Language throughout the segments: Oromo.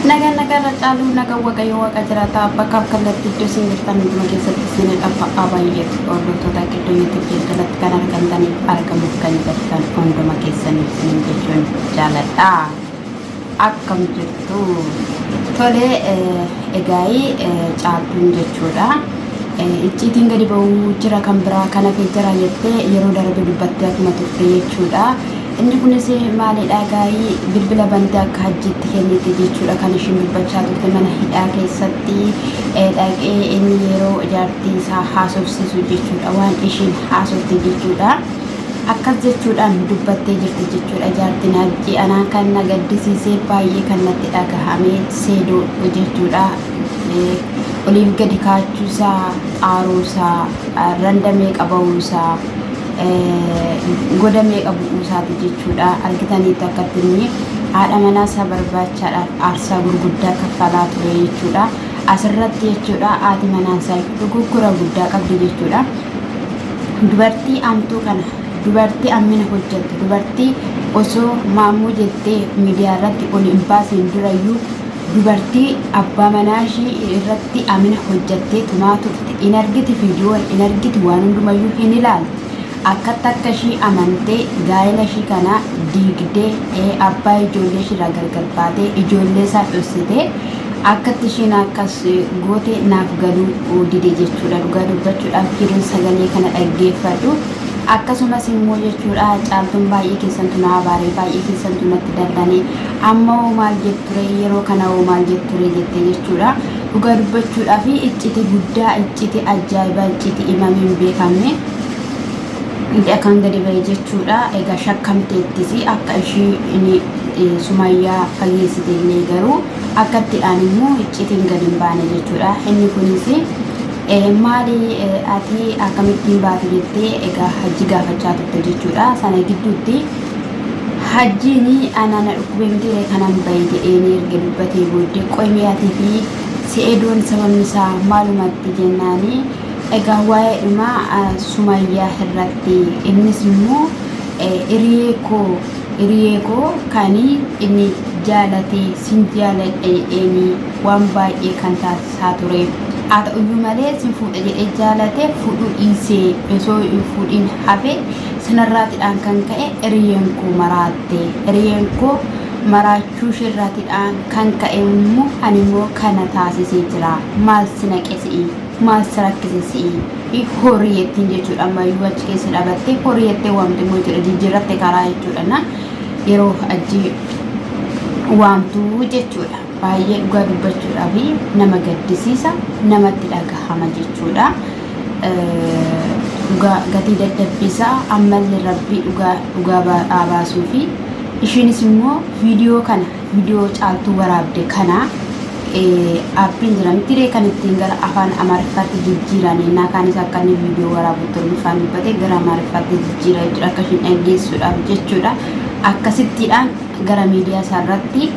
Nagaan nagaa irra caaluu nagaan waaqayyo waaqa jiraataa bakkaaf kallattii iddoo isin jirtan hunduma keessatti isin dhabba'aa baay'eetu hordoftoota gidduu YouTube jalatti kan argamtaniif argamuuf kan jirtan hunduma keessaniif isinin jechuun jaaladha. Akkam jirtu? Tole egaa'ii caaltuun jechuudha. Icciitiin gadi ba'uu jira kan biraa kan hafe jira jettee yeroo darbe dubbattee akkuma turte jechuudha. Inni kunis maalidha gaa'ii bilbila bantee akka hajjiitti kennite jechuudha kan ishiin dubbachaa turte mana hidhaa keessatti dhaqee inni yeroo jaartii isaa haasofsiisu jechuudha waan ishiin haasofte jechuudha. Akkas jechuudhaan dubbattee jirti jechuudha jaartiin hajjii anaan kan na gaddisiisee baay'ee kan natti dhagahame seedoo jechuudha. Oliif gadi kaachuusaa, xaaruusaa, randamee qaba'uusaa, goda meeqa bu'uusaati jechuudha. Argitaniitu akkatti inni haadha manaa isaa barbaachaadhaaf aarsaa gurguddaa kaffalaa ture jechuudha. Asirratti jechuudha haati manaa isaa dogoggora guddaa qabdi jechuudha. Dubartii amtuu kana dubartii ammina hojjettu dubartii osoo maammuu jettee miidiyaa irratti ol hin baasiin durayyuu dubartii abbaa manaa ishii irratti amina hojjattee tumaa turte in argiti viidiyoon in argiti waan hundumayyuu hin ilaalti akkatti akka ishii amantee gaa'ela ishii kana diigdee abbaa ijoollee ishii irraa gargar baatee ijoollee isaa dhossitee akkatti ishiin akkas goote naaf galuu dide jechuudha dhugaa dubbachuudhaaf yeroon sagalee kana dhaggeeffadhu akkasumas immoo jechuudha caaltuun baay'ee keessantu na abaaree baay'ee keessantu natti dallane Amma hoo maal jetture yeroo kana hoo maal jetture jette jechuudha. Dhugaa dubbachuudhaaf icciti guddaa icciti ajaa'ibaa icciti himamee hin beekamne kan gadi ba'e jechuudha. Egaa shakkamteettis akka ishii Sumayyaa fageessite illee garuu akka ittidhaan immoo iccitiin gadi hin baane jechuudha. Inni kunis maali ati akkamittiin baate jettee egaa hajji gaafachaa turte jechuudha. Sana gidduutti Hajjiin ana na dhukkubee mitiiree kanan bahe jedheenii erga dubbatee booddee qoy mee atii fi se'edoon sababni isaa maalumatti jennaanii egaa waa'eedhuma sumayyaa irratti innis immoo hiriyee koo hiriyee koo kan inni jaalatee sin jaaladha jedheenii waan baay'ee kan taasisaa ture haa ta'uyyuu malee sin fuudha jedhee jaalate fuudhuu dhiisee osoo hin fuudhin hafe Sanarraatidhaan kan ka'e hiriyeen koo maraatte. Hiriyeen koo maraachuu isheerraatidhaan kan ka'e immoo ani immoo kana taasisee jira. Maal si naqe si'i? Maal si rakkise si'i? Horii jettiin jechuudha. Ammayyuu achi keessa dhaabattee horii jettee waamte immoo jechuudha. Jijjiirratte karaa jechuudha. Na yeroo achi waamtu jechuudha. Baay'ee dhugaa dubbachuudhaaf nama gaddisiisa, namatti dhagahama jechuudha. Dhugaa gatii dadhabbiisaa ammallee rabbii dhugaa dhugaa haa baasuu fi ishiinis immoo viidiyoo kana viidiyoo caaltuu waraabde kana aappiin jira mitiree kan ittiin gara afaan amaariffaatti jijjiiran ennaa kaanis akka inni viidiyoo waraabu torbiffaan dubbate gara amaariffaatti jijjiira jechuudha akka ishiin dhaggeessuudhaaf jechuudha akkasittiidhaan gara miidiyaa isaa irratti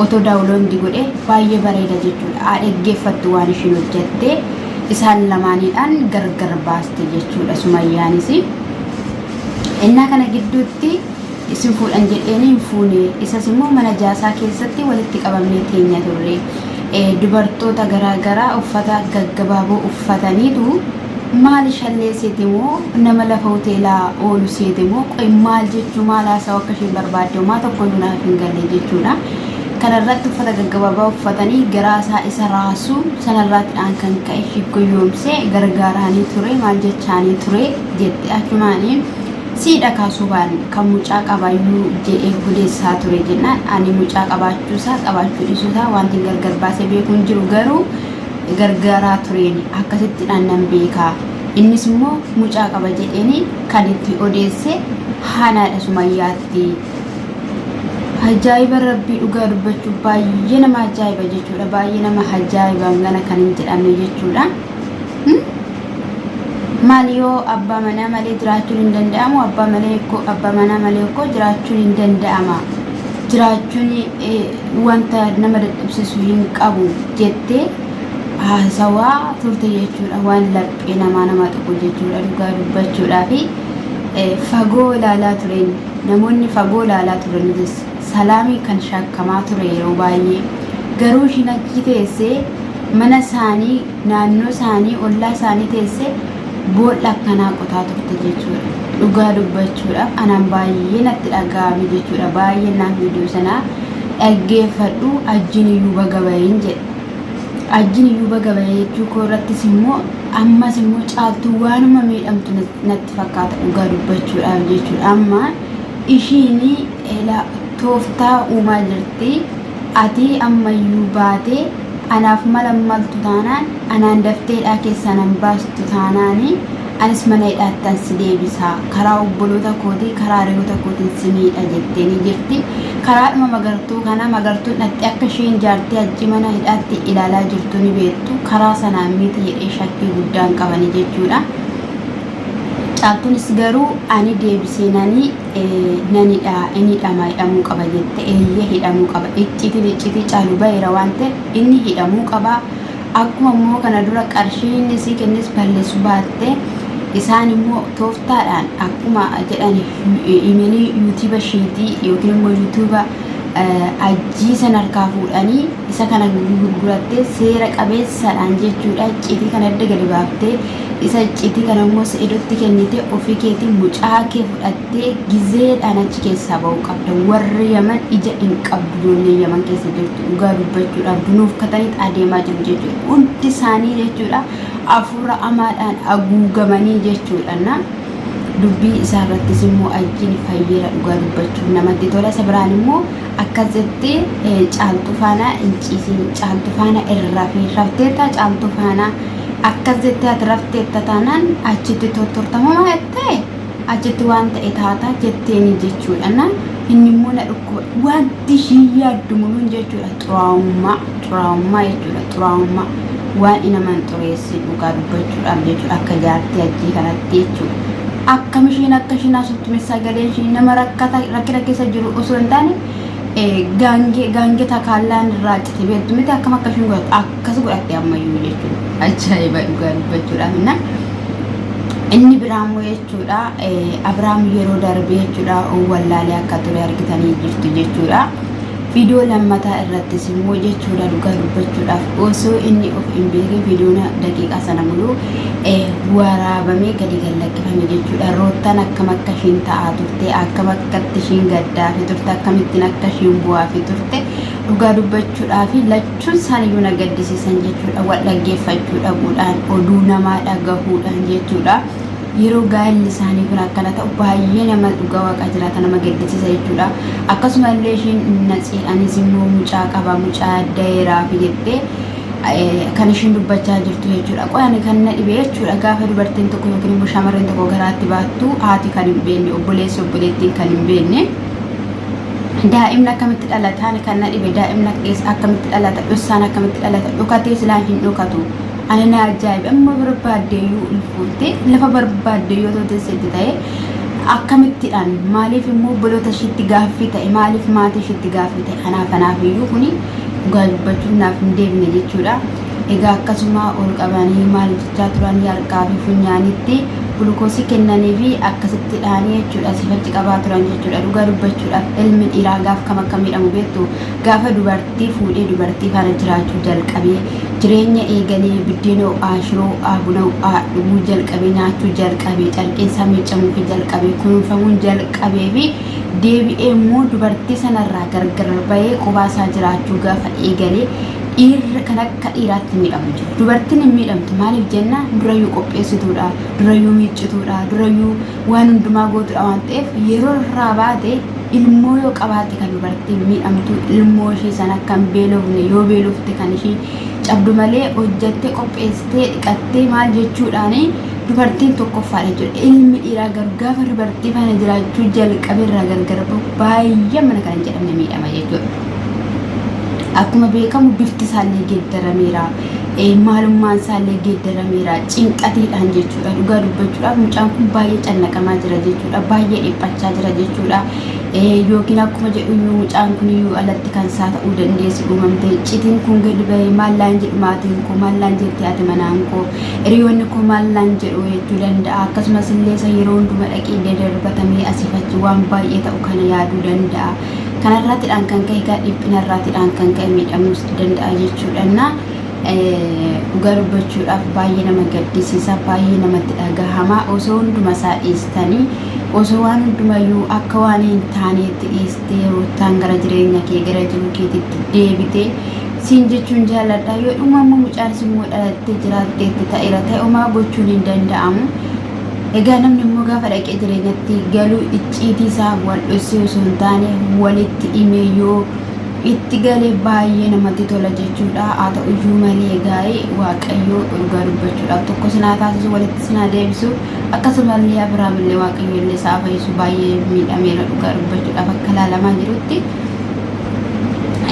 otoo daawuloondii godhe baay'ee bareeda jechuudha haa dhaggeeffattu waan ishiin hojjatte isaan lamaaniidhaan gargar baaste jechuudha sumayyaanis. Innaa kana gidduutti isin fuudhan jedheen hin fuune isas immoo mana jaasaa keessatti walitti qabamnee teenya turre. Dubartoota garaa garaa uffata gaggabaaboo uffataniitu maali shallee seete moo nama lafa hoteelaa oolu seete moo qoy maal jechuu maal haasa'u akka isheen barbaadde homaa tokkoyyuu naaf hin galle jechuudha. Kana irratti uffata gaggabaabaa uffatanii garaa isaa isa raasuu sanarraatidhaan kan ka'e ishii goyyoomsee gargaaraanii ture maal jechaanii ture jette achumaanii siidha kaasubaan kan mucaa qabayyuu jedhee odeessaa ture jennaan ani mucaa qabaachuusaa qabaachuu dhiisuusaa wanti gargar baasee beeku hin jiru garuu gargaaraa tureen akkasittidhaan nan beekaa innis immoo mucaa qaba jedheeni kan itti odeesse haanaadha sumayyaatti. Ajaa'iba rabbii dhugaa dubbachuu baay'ee nama ajaa'iba jechuudha. Baay'ee nama ajaa'iba hangana kan hin jedhamne jechuudha. Maal yoo abbaa manaa malee jiraachuun hin danda'amu abbaa malee koo abbaa manaa malee koo jiraachuun hin danda'ama. Jiraachuun wanta nama dadhabsiisu hin qabu jettee haasawaa turte jechuudha. Waan laphee namaa nama tuqu jechuudha dhugaa dubbachuudhaa fi fagoo ilaalaa tureen. Namoonni fagoo ilaalaa turanis Salaamiin kan shakkamaa ture yeroo baay'ee Garuu ishiin achi teessee mana isaanii, naannoo isaanii, ollaa isaanii teessee boolla akkanaa qotaa turte jechuudha. Dhugaa dubbachuudhaaf anaan baay'ee natti dhaga'ame jechuudha. Baay'ee naaf viidiyoo sanaa dhaggeeffadhu ajjiin iyyuu baga bahin jedhe. Ajjiin iyyuu baga bahe jechuu koo irrattis immoo ammas immoo caaltuu waanuma miidhamtu natti fakkaata dhugaa dubbachuudhaaf jechuudha. Amma ishiin tooftaa uumaa jirti. Ati ammayyuu baatee anaaf mala maltu taanaan, anaan daftee hidhaa keessaa nan baastu taanaani, anis mana hidhaattan si deebisa. Karaa obboloota kootii, karaa hiriyoota kootiin si miidha jetteenii jirti. Karaadhuma Magartuu kana Magartuun dhaqxee akka isheen jaartii Hajjii mana hidhaatti ilaalaa jirtu ni beektu. Karaa sanaan miti jedhee shakkii guddaan qabani jechuudha. Caaltuunis garuu ani deebisee nani nan hidha in hidhama hidhamuu qaba jette. Eeyyee hidhamuu qaba. Icciitiin icciitii caalu baheera waan ta'eef inni hidhamuu qaba. Akkuma immoo kana dura qarshii inni isii kennes balleessu baatte isaan immoo tooftaadhaan akkuma jedhan imeelii yuutuuba ishiitii yookiin immoo yuutuuba ajjii san harkaa fuudhanii isa kana gurgurattee seera qabeessaadhaan jechuudha icciitii kana edda gadi baaftee isa icciitii kana immoo se'idotti kennite ofii keetii mucaa kee fudhattee gizeedhaan achi keessaa ba'uu qabda. Warri Yaman ija hin qabdu ijoollee Yaman keessa jirtu dhugaa dubbachuudhaaf dunuuf kataniit adeemaa jiru jechuudha. Hundi isaanii jechuudha hafuura hamaadhaan haguugamanii jechuudha. Na dubbii isaa irrattis immoo ajjiin fayyeera dhugaa dubbachuuf namatti tola. Isa biraan immoo akkas jettee caaltuu faana hin ciisin, caaltuu faana hin rafiin, rafteetta caaltuu faana akkas jettee ati rafteetta taanaan achitti tortortamumaa jettee achitti waan ta'e taata jetteeni jechuudha. Na inni immoo na dhukkuba wanti ishii yaaddu muluun jechuudha xuraa'ummaa xuraa'ummaa jechuudha xuraa'ummaa waan inaman xureessi dhugaa dubbachuudhaaf jechuudha akka jaartii ajjii kanatti jechuudha. Akkam isheen akka isheen haasoftume sagalee ishee nama rakkata rakkina keessa jiru osoo hin taane gaangee gaangee takaallaan irraa cite beektu miti akkam akka isheen godhattu akkas godhatte ammayyuu jechuudha. Ajaa'iba dhugaa dubbachuudhaaf inna. Inni biraa immoo jechuudha Abiraam yeroo darbe jechuudha wallaalee akka ture argitanii jirtu jechuudha. Viidiyoo lammataa irrattis immoo jechuudha dhugaa dubbachuudhaaf osoo inni of hin beekin viidiyoon daqiiqaa sana muluu waraabamee gadi gallakkifame jechuudha. Roottaan akkam akka ishiin ta'aa turte, akkam akkatti ishiin gaddaafi turte, akkamittiin akka ishiin bu'aafi turte dhugaa dubbachuudhaaf lachuun isaaniiyyuu na gaddisiisan jechuudha. Wal dhaggeeffachuu dhabuudhaan, oduu namaa dhagahuudhaan jechuudha. Yeroo gaa'elli isaanii kun akkana ta'u baay'ee nama dhugaa waaqa jiraata nama gaddisiisa jechuudha. Akkasuma illee ishiin natsiidhaanis immoo mucaa qaba mucaa da'eeraafi jettee kan ishiin dubbachaa jirtu jechuudha. Qoy ani kan na dhibe jechuudha gaafa dubartiin tokko yookiin immoo shamarreen tokko garaatti baattu haati kan hin beekne obboleessi obboleettiin kan hin beekne daa'imni akkamitti dhalataan kan na dhibe daa'imni akkamitti dhalata dhossaan akkamitti dhalata dhokatee silaa hin dhokatu. Ani na ajaa'ibe amma barbaadde iyyuu ulfooftee lafa barbaadde yoo teessetti ta'e akkamittidhaan maaliif immoo obboloota ishiitti gaaffii ta'e maaliif maatii ishiitti gaaffii ta'e kanaaf kanaaf iyyuu kuni dhugaa dubbachuuf naaf hin deebine jechuudha. Egaa akkasuma ol qabanii maal jechaa turan harkaa fi funyaanitti gulukoosii kennanii fi akkasitti dhaanii jechuudha sifachi qabaa turan jechuudha. Dhugaa dubbachuudhaaf ilmi dhiiraa gaaf kam akka miidhamu beektu gaafa dubartii fuudhee dubartii faana jiraachuu jalqabee jireenya eegalee biddeena ho'aa, shiroo ho'aa, buna ho'aa dhuguu jalqabee nyaachuu jalqabee carqeen isaa miicamuufii jalqabee kunuunfamuun jalqabee fi deebi'ee immoo dubartii sanarraa gargar bahee qobaa isaa jiraachuu gaafa eegalee dhiirri kan akka dhiiraatti miidhamu jiru. Dubartiin hin miidhamtu maaliif jenna durayyuu qopheessituudha, durayyuu miiccituudha, durayyuu waan hundumaa gootuudha waan ta'eef yeroo irraa baate ilmoo yoo qabaatte kan dubartiin miidhamtu ilmoo ishee sana akka hin beelofne yoo beelofte kan ishee cabdu malee hojjattee qopheessitee dhiqattee maal jechuudhaan dubartiin tokkoffaadha jechuudha. Ilmi dhiiraa garuu gaafa dubartii faana jiraachuu jalqabe irraa gargar bahu baay'ee mana kana hin jedhamne miidhama jechuudha. Akkuma beekamu bifti isaallee geeddarameera. Maalummaan isaallee geeddarameera. Cinqatiidhaan jechuudha. Dhugaa dubbachuudhaaf mucaan kun baay'ee cannaqamaa jira jechuudha. Baay'ee dhiphachaa jira jechuudha. Yookiin akkuma jedhu iyyuu mucaan kun iyyuu alatti kan isaa ta'uu dandeessi uumamte. Citiin kun gadi bahee maallaan jedhu maatiin koo maallaan jetti haati manaan koo hiriyoonni koo maallaan jedhu jechuu danda'a. Akkasumas illee isa yeroo hunduma dhaqee dadarbatamee asiif achi waan baay'ee ta'u kana yaaduu danda'a. Kanarraatidhaan kan ka'e egaa dhiphinarraatidhaan kan ka'e miidhamuus danda'a jechuudha. Dhugaa dubbachuudhaaf baay'ee nama gaddisiisa, baay'ee namatti dhagahama. Osoo hunduma isaa dhiistanii, osoo waan hundumayyuu akka waan hin taaneetti dhiistee Ruuttaan gara jireenya kee, gara jiruu keetitti deebitee siin jechuun jaalladha. Yoo dhuma immoo mucaanis immoo dhalattee jiraatteetti ta'eera ta'e homaa gochuun hin danda'amu. Egaa namni immoo gaafa dhaqee jireenyatti galuu icciitii isaa wal dhossee osoo hin taane walitti himee yoo itti gale baay'ee namatti tola jechuudha. Haa ta'uyyuu malee egaa Waaqayyo dhugaa dubbachuudhaaf tokko sinaa taasisu walitti sinaa deebisu akkasumallee Abiraamillee Waaqayyo illee isaa fayyisu baay'ee miidhameera dhugaa dubbachuudhaaf akka ilaalamaa jirutti.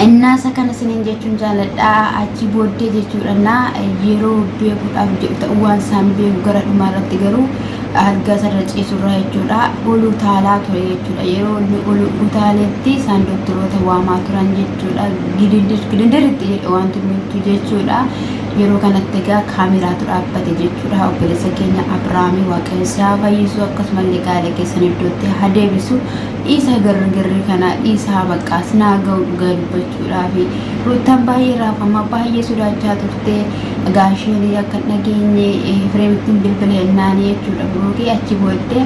Innaasa kana isiniin jechuun jaaladha. Achi booddee jechuudha naa yeroo beekuudhaaf jedhu ta'uu waan isaan beeku gara dhumaa irratti garuu argaa isarra ciisurraa jechuudha ol utaalaa ture jechuudha. Yeroo inni ol utaaletti isaan doktoroota waamaa turan jechuudha. Gidindir gidindiritti jedhe wanti hundumtuu jechuudha. Yeroo kanatti egaa kaameraatu dhaabbate jechuudha. Obboleessa keenya Abiraamii Waaqayyo si haa fayyisu akkasumallee gaa'ela keessan iddootti haa deebisu. Dhiisaa garri kanaa dhiisaa baqqaa sinaa ga'u dhugaa dubbachuudhaafi Ruuttaan baay'ee raafamaa baay'ee sodaachaa turte egaa isheen akka hin dhageenye Efreemittiin bilbile jennaanii jechuudha Biruukii achi booddee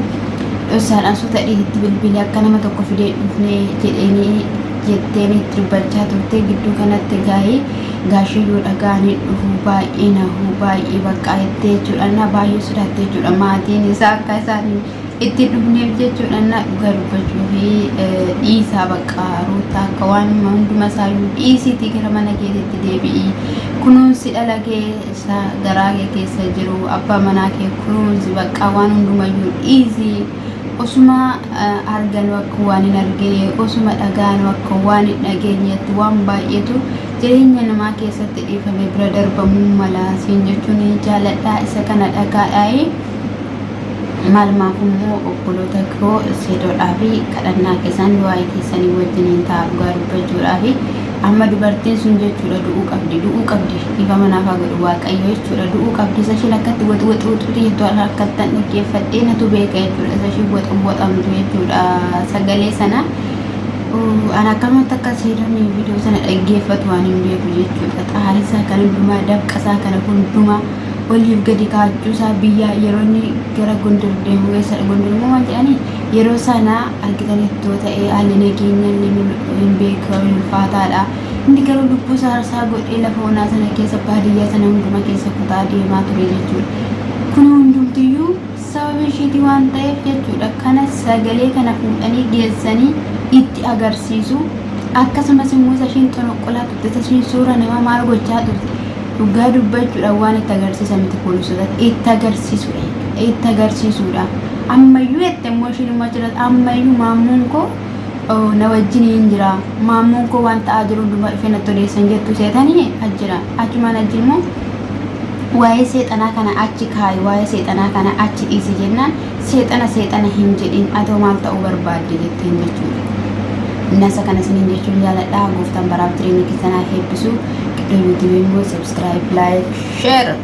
dhossaadhaan suuta dhiititti bilbile akka nama tokko fidee dhufne jedheenii jetteen itti dubbachaa turte gidduu kanatti gaa'ee gaashee yoo dhaga'anii dhufu baay'ee nahuu baay'ee baqqaa jettee jechuudha na baay'ee sodaatte jechuudha maatiin isaa akka isaanii itti dhufneef jechuudha na dhugaa dubbachuu fi dhiisaa bakka Ruutaa akka waan hunduma isaayyuu dhiisiitii gara mana keetiitti deebi'i kunuunsi dhala kee isa garaa kee keessa jiru abbaa manaa kee kunuunsi bakka waan hundumayyuu dhiisii osuma arganu akka waan hin argine osuma dhagaanu akka waan hin dhageenyetti waan baay'eetu jireenya namaa keessatti dhiifame bira darbamuu mala siin jechuun jaaladhaa isa kana dhagaadhaayi. Maalumaaf immoo obboloota koo seedoodhaa fi kadhannaa keessan du'aa'ii keessanii wajjiniin ta'a dhugaa dubbachuudhaa fi amma dubartiin sun jechuudha du'uu qabdi du'uu qabdi dhiifama naaf haa godhu waaqayyo jechuudha du'uu qabdi isa isheen akkatti waxi waxi waxi jettu akkattan dhaggeeffadhee natu beeka jechuudha isa isheen waxi waxamtu jechuudha sagalee sana An akkamatti akka seedoon viidiyoo sana dhaggeeffatu waan hin beeku jechuudha xaarisaa kan hundumaa dafqasaa kana hundumaa oliif gadi kaachuusaa biyyaa yeroo inni gara Gondor deemu keessa Gondor immoo maal jedhanii yeroo sana argitanittoo ta'ee haalli nageenya illee hin beekamu ulfaataadha. Inni garuu lubbuu isaa aarsaa godhee lafa onaa sana keessa baadiyyaa sana hunduma keessa kutaa deemaa ture jechuudha. Kun hundumtiyyuu sababa ishiitii waan ta'eef jechuudha. Kana sagalee kana fuudhanii geessanii itti agarsiisu. Akkasumas immoo isa ishiin xonoqqolaa turte, isa ishiin suura namaa maal gochaa turte Dhugaa dubbachuudhaan waan itti agarsiisan miti poolisootatti itti agarsiisuudha jechuudha. Itti agarsiisuudha. Ammayyuu jette immoo ishiin immoo achirratti ammayyuu maammuun koo na wajjin hin jira. Maammuun koo waan ta'aa jiru hundumaa dhufee natti odeessan jettu seetanii ajjira. Achumaan achi immoo waa'ee seexanaa kana achi kaayi waa'ee seexanaa kana achi dhiisi jennaan seexana seexana hin jedhin atoo maal ta'uu barbaadde jetteen jechuudha. Nasa kana isiniin jechuun jaaladha. Gooftaan baraaf jireenya keessan haa eebbisu. Qiddoo YouTube immoo subscribe, like, share.